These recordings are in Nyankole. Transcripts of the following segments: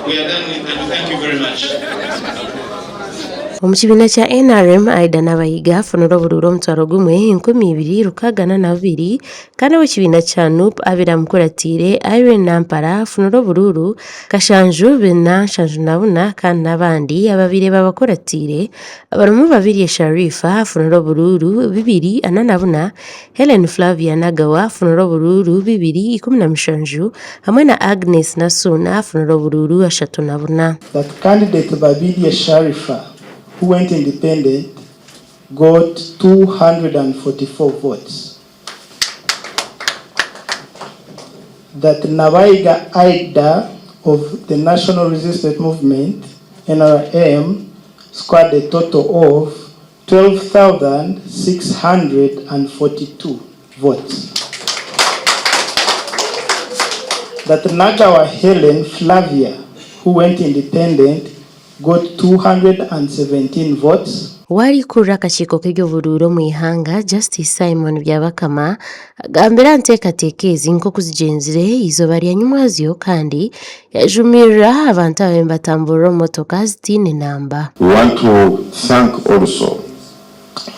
We are done with and thank you very much. Omu kibiina kya NRM, Aidah Nabayiga afunire oburuuru omutwaro gumwe, 2602 kandi ow'ekibiina kya nup abaire amukuratiire Irene Nampara afunire oburuuru 7474 kandi n'abandi ababaire babakuratiire abarimu Babirye Sharifa afunire oburuuru 244, Hellen Flavia Nagawa afunire oburuuru 217 hamwe na Agnes Nasuuna afunire oburuuru 34. That candidate Babirye Sharifa who went independent got 244 votes. That Nabayiga Aidah of the National Resistance Movement, NRM, scored a total of 12,642 votes. That Nagawa Hellen Flavia, who went independent, got 217 votes. Owaarikurira akakiiko k'eby'oburuuru omu ihanga, Justice Simon Byabakama agambire aha nteekateeka ezi nk'oku zigyenzire eizooba rya nyimwazyo kandi yajumirira abantu ababaire nibatamburira omu motoka zitaine namba. We want to thank also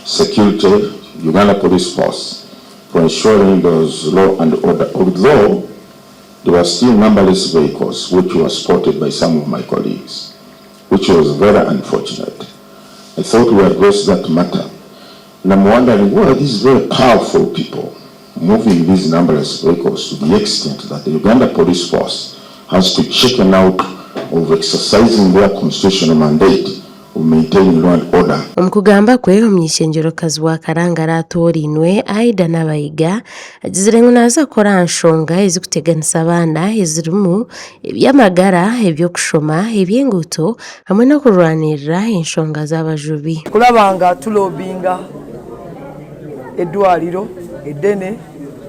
security, Uganda Police Force for ensuring there was law and order although there were still numberless vehicles which were spotted by some of my colleagues which was very unfortunate. I thought we addressed that matter and I'm wondering who are these very powerful people moving these numberless vehicles to the extent that the Uganda Police Force has to chicken out of exercising their constitutional mandate of maintaining law and order. Omu kugamba kwe, omuny'eishengyerokazi wa Karangara atoorainwe, Aidah Nabayiga, agizire ngu naaza kukora aha nshonga ezirikuteganisa abaana ezirimu eby'amagara, eby'okushoma, eby'enguuto hamwe n'okurwanirira enshonga z'abajubi. Kulaba nga tulobinga eddwaliro eddene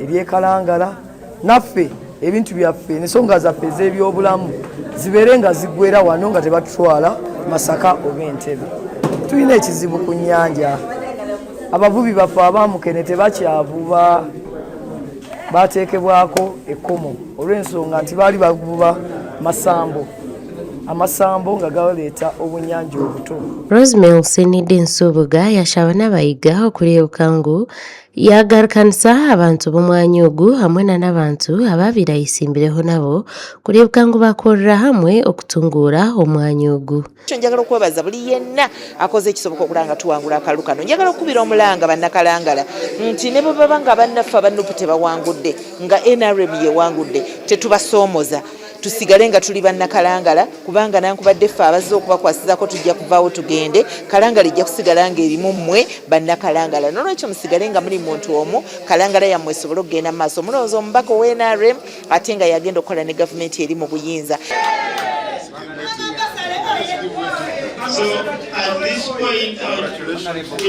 ery'e Kalangala naffe ebintu byaffe ensonga zaffe ez'ebyobulamu zibeere nga ziggwera wano nga tebatutwala Masaka oba Entebbe. Tulina ekizibu ku nnyanja, abavubi baffe aba mukene tebakyavuba, baateekebwako ekkomo olw'ensonga nti baali bavuba masambo. Amasambo nga galeeta obunyanja obuto. Rosemary Senide Nsubuga yashaba Nabayiga okureebeka ngu yaagarukanisa abantu b'omwanya ogu hamwe na n'abantu abaabaire ayesimbireho nabo kureebeka ngu baakorera hamwe okutunguura omwanya ogu. Njagala okwebaza buli yenna akoze ekisoboka okulaba nga tuwangula akalulu kano. Njagala okukubira omulanga Bannakalangala nti ne bwe baba nga bannaffe aba nup tebawangudde nga nrm yewangudde tetubasoomoza. Tusigale nga tuli Bannakalangala kubanga nankubadde ffe abazze okubakwasizaako tujja kuvaawo tugende, Kalangala ejja kusigala ng'erimu mmwe Bannakalangala. Noolwekyo musigale nga muli muntu omu, Kalangala yammwe esobole okugenda mu maaso. Mulowooza omubaka owa nrm ate nga y'agenda okukola ne gavumenti eri mu buyinza. So at this point,